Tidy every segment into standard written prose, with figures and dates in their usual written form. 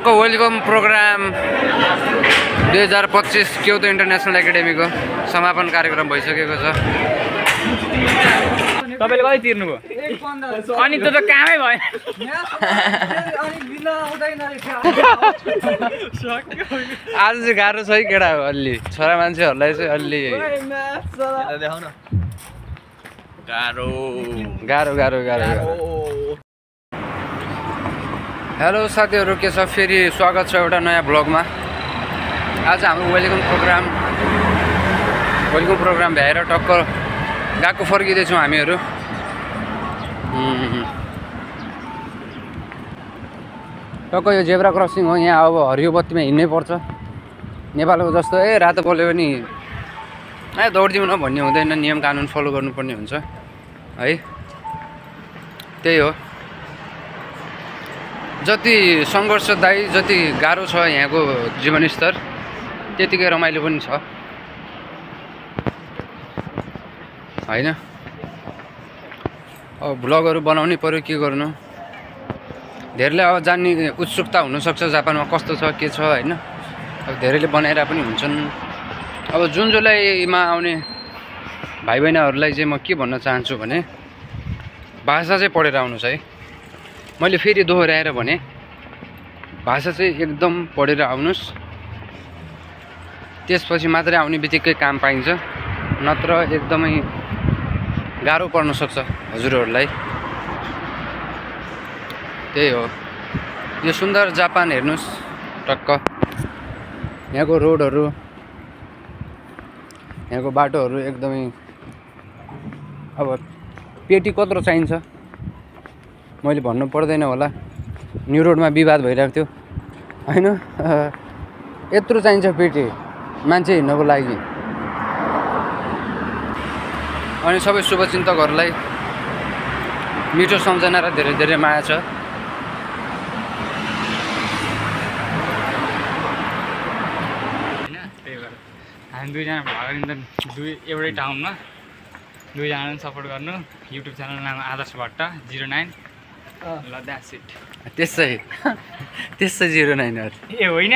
टक्क welcome programme 2025 Kyoto international एकाडेमीको समापन कार्यक्रम भइसकेको छ। तपाईले कति तिर्नुभयो? अनि त कामै भएन। आज चाहिँ गाह्रो छ है केटा अलि छोरा मान्छेहरूलाई चाहिँ अलि गाह्रो गाह्रो गाह्रो। हेलो साथीहरू, के छ? फेरि स्वागत छ एउटा नयाँ ब्लगमा। आज हाम्रो वेलकम प्रोग्राम भ्याएर टक्क गएको फर्किँदैछौँ हामीहरू। टक्क यो जेब्रा क्रसिङ हो। यहाँ अब हरियो बत्तीमा हिँड्नै पर्छ। नेपालको जस्तो रातो बोल्यो भने दौडिदिउँ न भन्ने हुँदैन, नियम कानुन फलो गर्नुपर्ने हुन्छ है। त्यही हो, जति सङ्घर्षदायी जति गाह्रो छ यहाँको जीवनस्तर त्यतिकै रमाइलो पनि छ होइन। अब भ्लगहरू बनाउनै पऱ्यो, के गर्नु। धेरैले अब जान्ने उत्सुकता हुनसक्छ जापानमा कस्तो छ के छ होइन। अब धेरैले बनाएर पनि हुन्छन्। अब जुन जुलाईमा आउने भाइ बहिनीहरूलाई चाहिँ म के भन्न चाहन्छु भने भाषा चाहिँ पढेर आउनुहोस् है। मैले फेरि दोहोऱ्याएर भने भाषा चाहिँ एकदम पढेर आउनुहोस्, त्यसपछि मात्रै आउने बित्तिकै काम पाइन्छ, नत्र एकदमै गाह्रो पर्न सक्छ हजुरहरूलाई। त्यही हो, यो सुन्दर जापान हेर्नुहोस् टक्क। यहाँको रोडहरू, यहाँको बाटोहरू एकदमै। अब पेटी कत्रो चाहिन्छ मैले भन्नु पर्दैन होला। न्यु रोडमा विवाद भइरहेको थियो होइन। यत्रो चाहिन्छ पेटी मान्छे हिँड्नको लागि। अनि सबै शुभचिन्तकहरूलाई मिठो सम्झना र धेरै धेरै माया छ। हामी दुईजना भ्लगर एउटै ठाउँमा दुईजना सपोर्ट गर्नु। युट्युब च्यानल नाम आदर्श भट्ट 09। ल द्याट्स इट। त्यसै 09 ए होइन।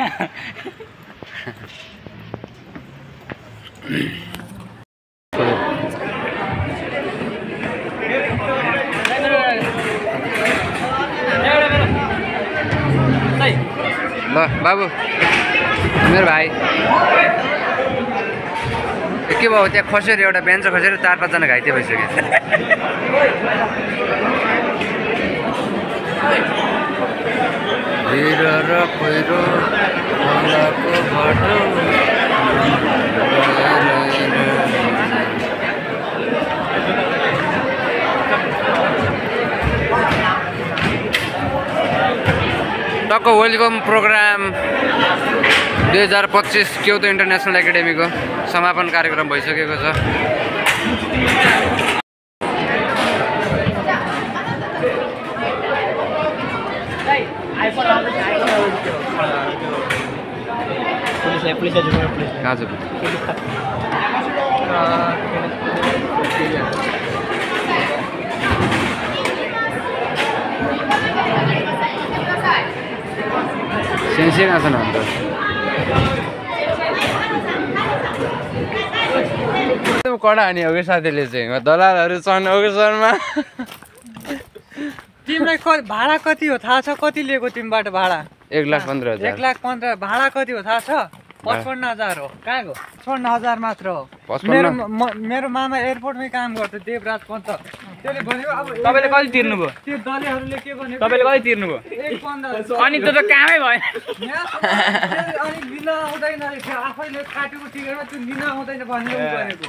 ल बाबु मेरो भाइ के भयो त्यहाँ खसेर एउटा बेन्च खसेर 4-5 जना घाइते भइसक्यो। भिर र पहिरो खोलाको बाटो टक्क वेलकम प्रोग्राम 2025 क्योतो इन्टरनेसनल एकाडेमीको समापन कार्यक्रम भइसकेको छ। सेन्सिङ आछन् अन्त कडा हानी हो कि साथीले चाहिँ दलालहरू छन् हो कि शर्मा। तिमीलाई भाडा कति हो थाहा छ? कति लिएको तिमीबाट भाडा? 1,15,000। 1,15,000 भाडा कति हो थाहा छ? 55,000 हो। कहाँको 55,000 मात्र हो। मेरो मामा एयरपोर्टमै काम गर्छ, देवराज पन्त। त्यसले भन्यो अब तपाईले कति तिर्नुभयो? त्यो दलेहरूले के भन्यो? तपाईले कति तिर्नुभयो? 1,15,000। अनि त कामै भएन। अनि लिन आउँदैन रहेछ, आफैले काटेको टिकटमा त्यो लिन आउँदैन भन्ने गरेको।